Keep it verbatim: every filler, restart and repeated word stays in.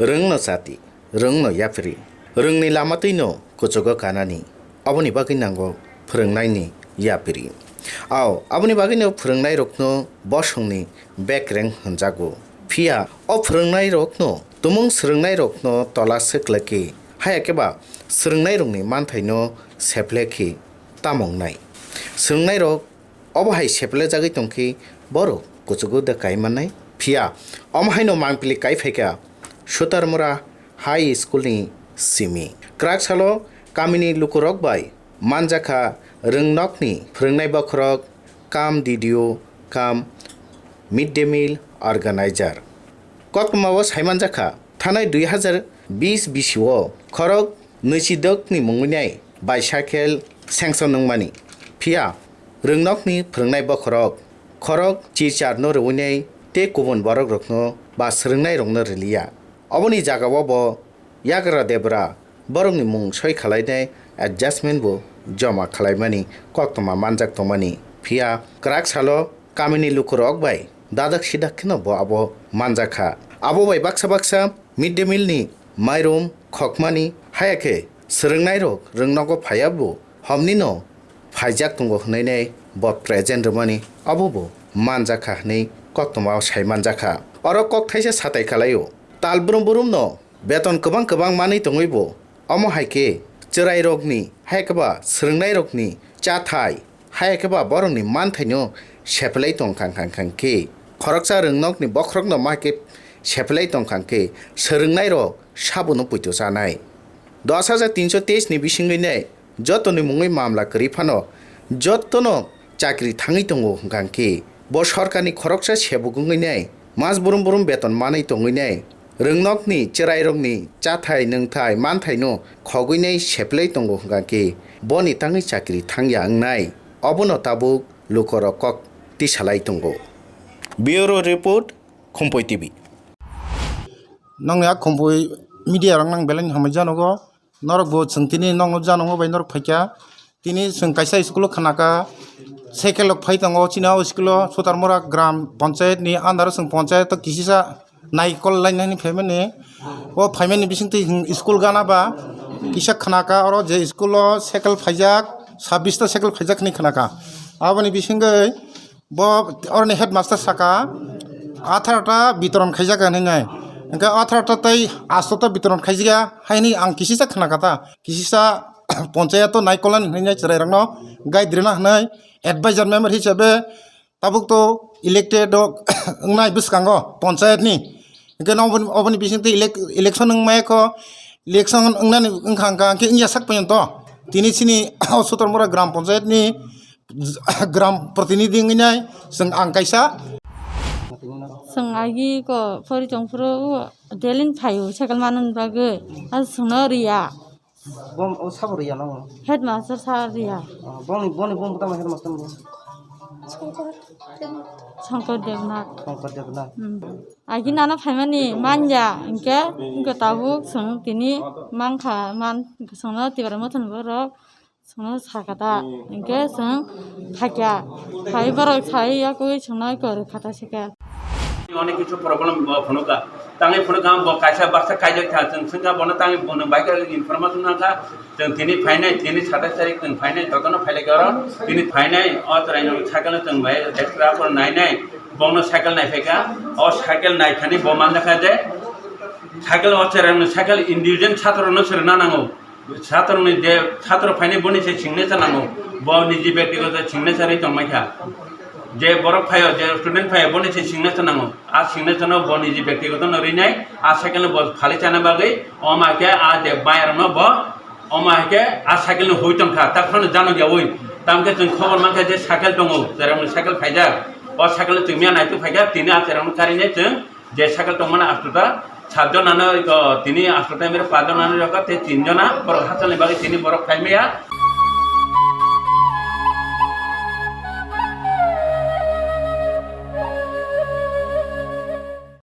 Rwngno chati, rwngno yapiri, rwngni lama twino kuchugo kanani, oboni bagwi nango phwrwngnaini yapiri. Ao, aboni bagwino phwrwngnairokno bosongni bekreng hwnjago. Phiya o phwrwngnairokno, tumung swrwngnairokno tola swk laki, haya khe ba swrwngnairokni manthaino seplekhi tamo wngnai. Swrwngnairok obo hai seplejagwi tongkhe borok kuchugo da kai mannai. Phiya omo haino mangpili kai phaikha Sutarmura High School ni simi. Kwrak salo kamini lukurok bai manjakha rwngnokni phwrwngnai bokhorok, kam D D O, kam mid day meal organizer. Koktwmao saimanjakha, thanai dui hazar bis bisio khorok nwichidokni mungwinai bai cycle sanction wngmani. Phiya rwngnokni phwrwngnai bokhorok khorok chircharno rwinai tei kubun borokrokno ba swrwngnairokno rwliya. Oboni jagao bo yagra debra borokni mung soi khwlainai adjustment bo joma khwlaimani koktwma manjak tongmani. Phiya kwrak salo kamini lukurok bai dadak sidak kheno bo abo manjakha. Abo bai baksa baksa mid day meal ni mairum khokmani, haya khe swrwngnairok rwngnogo phaiya bo homnino phaijak tongo hwnwi bo present rwmani abo bo manjakha hwnwi koktwmao sai manjakha. Oro kok thaisa satai kalaio, tal brum brumno beton kwbang kwbang manwi tongwi bo, omo hai khe chwrairokni, hai khe ba swrwngnairokni chathai, hai khe ba borokni manthaino sephlai tong kha, kha, kha khe khoroksa rwngnokni bokhorokno ma khe sephlai tong kha khe swrwngnairok sabono poito chanai. Dos hajar tinso teis ni bisingwi nai jotoni mungwi mamla kwrwi phano jotono chakri thangwi tongo hwnkha khe bo sorkarni khoroksa sebuk wngwi nai mas brum brum beton manwi tongwi nai rwngnokni chwrairokni chathai nwngthai manthaino khogwi nai sephlai tongo hwnkha khe boni tangwi chakri thangya wngnai obono tabuk lukorok kok tisalai tongo. Bureau Report, Khumpui T V. Nong ya Khumpui media rok nang belai hamai janogo. Norok bo chwng tini nokno jano bai norok phaikha. Tini chwng kaisa school o khna kha, cycle rok phai tongo. Chini o school o Sutarmura Gram Panchayat ni under o chwng panchayat o kisisa naikol lainani phaimani. O phaimani bisingtwi chwng school gana ba kisa khna kha, oro je school o cycle phaijak, sabbish ta cycle phaijak hinwi khna kha. Aboni bisingtwi bo oroni headmaster saka, atharo ta bitoron khaijak hinwi nai. Hwnkhe atharo ta tei asto ta bitoron khaijak ya, haini ang kisisa khna kha ta. Kisisa ponchayato naikolna hinwi nai chwrairokno guide rwna hinwi advisor member hisabe tabuk to elected rok wngnai bwskango ponchayatni. Hwnkhe no oboni, oboni bisingtwi elec-, election wngmaya kho, election wngnani wngkha wngkha hwnkhe wngya sak porjonto tini chini o Sutarmura Gram Panchayatni gram protinidhi wngwi nai chwng ang kaisa. Chwng agi ko pori tongphuru daily phaio cycle manwi bagwi, a chwngno riya. Bom o sabo riya no? Headmaster sa riya. Ah, boni, boni bom tamo headmaster bo? Shankar Debnath. Shankar Debnath. Hmm. Agi nana phaimani manya, hwnkhe, hwnkhe tabuk chwng tini mankha, man, chwngno Tipra Mothani borok. Chwngno sakha ta, hwnkhe chwng phaikha. Phai borok sai yakwi chwngno eko rwkha ta sikha. Onek kichu problem bo phunukha. Tangwi phunukha bo kaisa baksa kaijak tha, chwng swngkha bono tangwi bono bai kha information nangkha. Chwng tini phainai, tini satais tarik chwng phainai, jotono phailaikha oro. Tini phainai, o chwraino cycle no chwng bai extra por nainai, bono cycle naiphaikha. O cycle naikhani bo manjakha je cycle o chwraino cycle individual chhatro no swrwngna nango. Chhatroni je chhatro phainai boni se signature nango, bo niji byaktigoto signature ri tongmai kha. Je borok phaio, je student phaio boni se signature nango, a signature no bo niji byaktigoto no rinai, a cycle no bo phali chana bagwi, oma khe a je bayar no bo, oma khe a cycle no hui tongkha, ta phano jano yawi, tamkhe chwng khobor mankha je cycle tongo, cherang cycle phaijak, o cycle no chwng miya naitu phaikha, tini a cherang no karinai chwng, je cycle tongmani asto ta sat jona no, iko tini asto ta mere pach jona no rokha, tei tin jona borok hachal ni bagwi tini borok phai maya.